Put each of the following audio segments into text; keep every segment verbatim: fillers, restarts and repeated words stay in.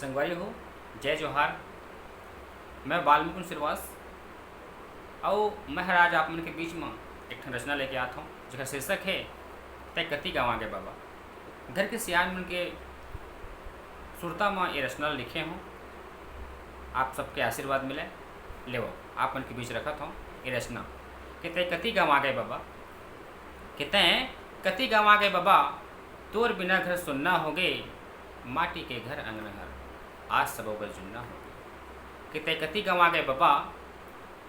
संगवारी हो, जय जोहार। मैं बाल मुकुंद श्रीवास, अउ मैं हर आज आप मन के बीच म एक ठन रचना लेके आत हौं, जेकर शीर्षक हे तैं कति गाँव आगे बाबा। घर के सियान मन के सुरता म ये रचना लिखे हौं। आप सबके आशीर्वाद मिले। लेवो, आप मन के बीच रखत हौं ये रचना कि तैं कति गाँव आगे बाबा, कि तैं कति गाँव आगे बाबा, तोर बिना घर सुन्ना होगे, माटी के घर अंगना हर, आज सबो बर जुन्ना होगे। कि तैं कति गाँव आगे बाबा,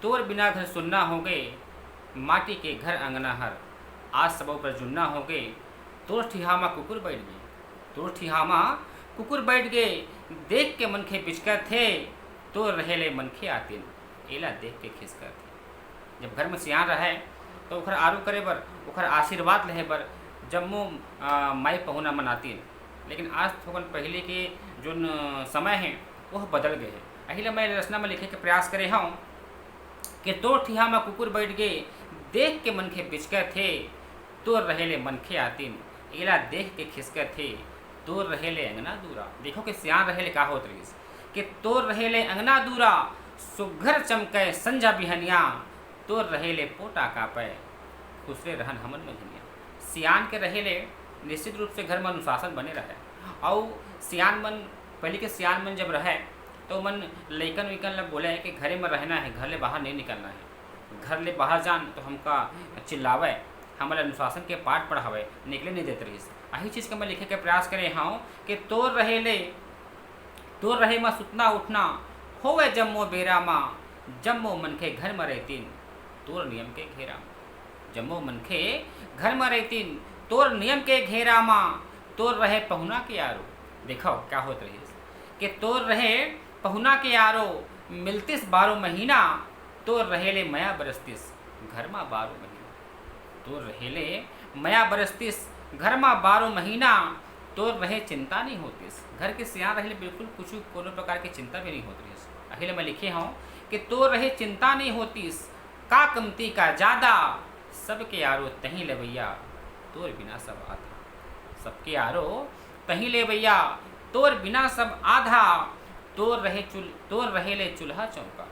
तोर बिना घर सुन्ना होगे, माटी के घर अंगना हर, आज सबो बर जुन्ना होगे। तोर ठिहा म कुकुर बइठ गे, तोर ठिहा म कुकुर बइठ गे, देख के मनखे बिचकत हे, तोर रहे ले मनखे आतिन, एला देख के खिसकत हे। जब घर म सियान रहय, त ओखर आरो करे बर, ओखर आशीर्वाद लेहे बर जम्मो, अ, माई पहुना मन आतिन। लेकिन आज थोकन पहिली के जोन, अ, समय हे, ओह बदल गे हे। अही ल मैं रचना म लिखे के प्रयास करे हौं कि तोर ठिहा म कुकुर बइठ गे, देख के मनखे बिचकत हे, तोर रहे ले मनखे आतिन, एला देख के खिसकत हे, तोर रहे ले अंगना दूरा। देखो कि सियान रहे ले का होत रहिस, कि तोर रहे ले अंगना दूरा, सुघर चमकय संझा बिहनिया, तोर रहे ले पोटा कापय, खुसरे रहन हमन मंझनिया। सियान के रहे ले निश्चित रूप से घर म अनुशासन बने रहय, अउ सियान मन, पहिली के सियान मन जब रहय, त ओमन लइकन उइकन ल बोलय कि घरे म रहना हे, घर ले बाहर नइ निकलना हे। घर ले बाहर जान त हमका चिल्लावय, हमन ल अनुशासन के पाठ पढ़ावय, निकले नइ देत रहिस। अही चीज के मैं लिखे के प्रयास करे हौं कि तोर रहे ले, तोर रहे म सुतना उठना होवय जम्मो बेरा म, जम्मो मनखे घर म रहितिन तोर नियम के घेरा म। जम्मो मनखे घर म रहितिन तोर नियम के घेरा म, तोर रहे पहुना के आरो। देखव का होत रहिस कि तोर रहे पहुना के आरो, मिलतिस बारो महीना, तोर रहे ले मया बरसतिस घर म बारो महीना। तोर रहे ले मया बरसतिस घर म बारो महीना, तोर रहे चिंता नइ होतिस। घर के सियान रहे ले बिल्कुल कुछु कोनो प्रकार के चिंता भी नइ होत रहिस। अही ले मैं लिखे हौं कि तोर रहे चिंता नइ होतिस, का कमती का जादा, सबके आरो तहीं लेवइया, तोर बिना सब आधा। सबके आरो तहीं लेवइया, तोर बिना सब आधा। तोर रहे चुल-, तोर रहे ले चूल्हा चौका,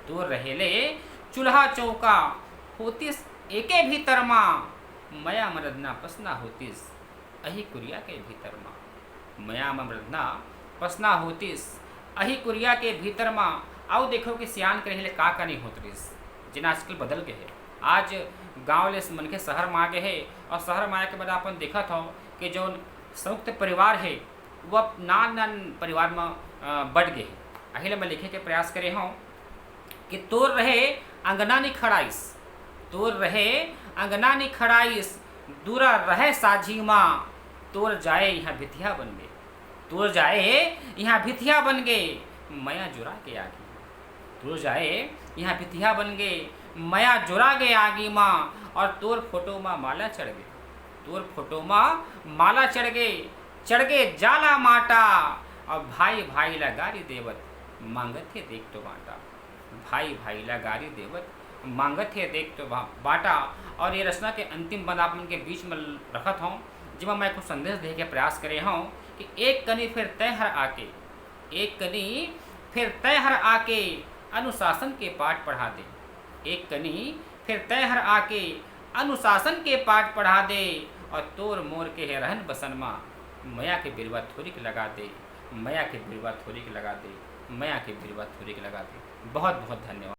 तोर रहे ले चूल्हा चौका, होतिस एके भीतर मा, मया मरदना पसना होतिस अही कुरिया के भीतर मा। मया मरदना पसना होतिस अही कुरिया के भीतर मा। अउ देखो कि सियान के रहे ले का का नइ होत रहिस, जेन आजकल बदल गे हे। आज गांव ले मनखे शहर मा आ गे हे, अउ शहर मा आए के बाद अपन देखत हव कि जौन संयुक्त परिवार हे, वो अब नान नान परिवार मा, अ, बंट गे हे। अही ले मैं लिखे के प्रयास करे हव कि तोर रहे अंगना निखड़ाइस, तोर रहे अंगना निखड़ाइस, दूरा रहे साझी मा, तोर जाए इहाँ भितिहा बन गे, तोर जाए इहाँ भितिहा बन गे, मया जुरा के आगी। तोर जाए इहाँ भितिहा बन गे, मया जुरा गे आगी मा, अउ तोर फोटो मा माला चढ़ गे, तोर फोटो मा माला चढ़ गे, चढ़ गे जाला माटा, अउ भाई भाई ला गारी देवत, मांगत हे देख तो बाटा। भाई भाई ला गारी देवत, मांगत हे देख तो बा-, बाटा। अउ ये रचना के अंतिम बंद आप मन के बीच में रखत हव, जेमा मैं कुछ संदेश दे के प्रयास करे हव कि एक कनी फिर तैं हर आके, एक कनी फिर तैं हर आके अनुशासन के पाठ पढ़ा दे। एक कनी फिर तैं हर आके अनुशासन के पाठ पढ़ा दे, अउ तोर मोर के हे रहन बसन मा, मया के बिरवा थोरिक लगा दे, मया के बिरवा थोरिक लगा दे, मया के बिरवा थोरिक लगा दे। बहुत बहुत धन्यवाद।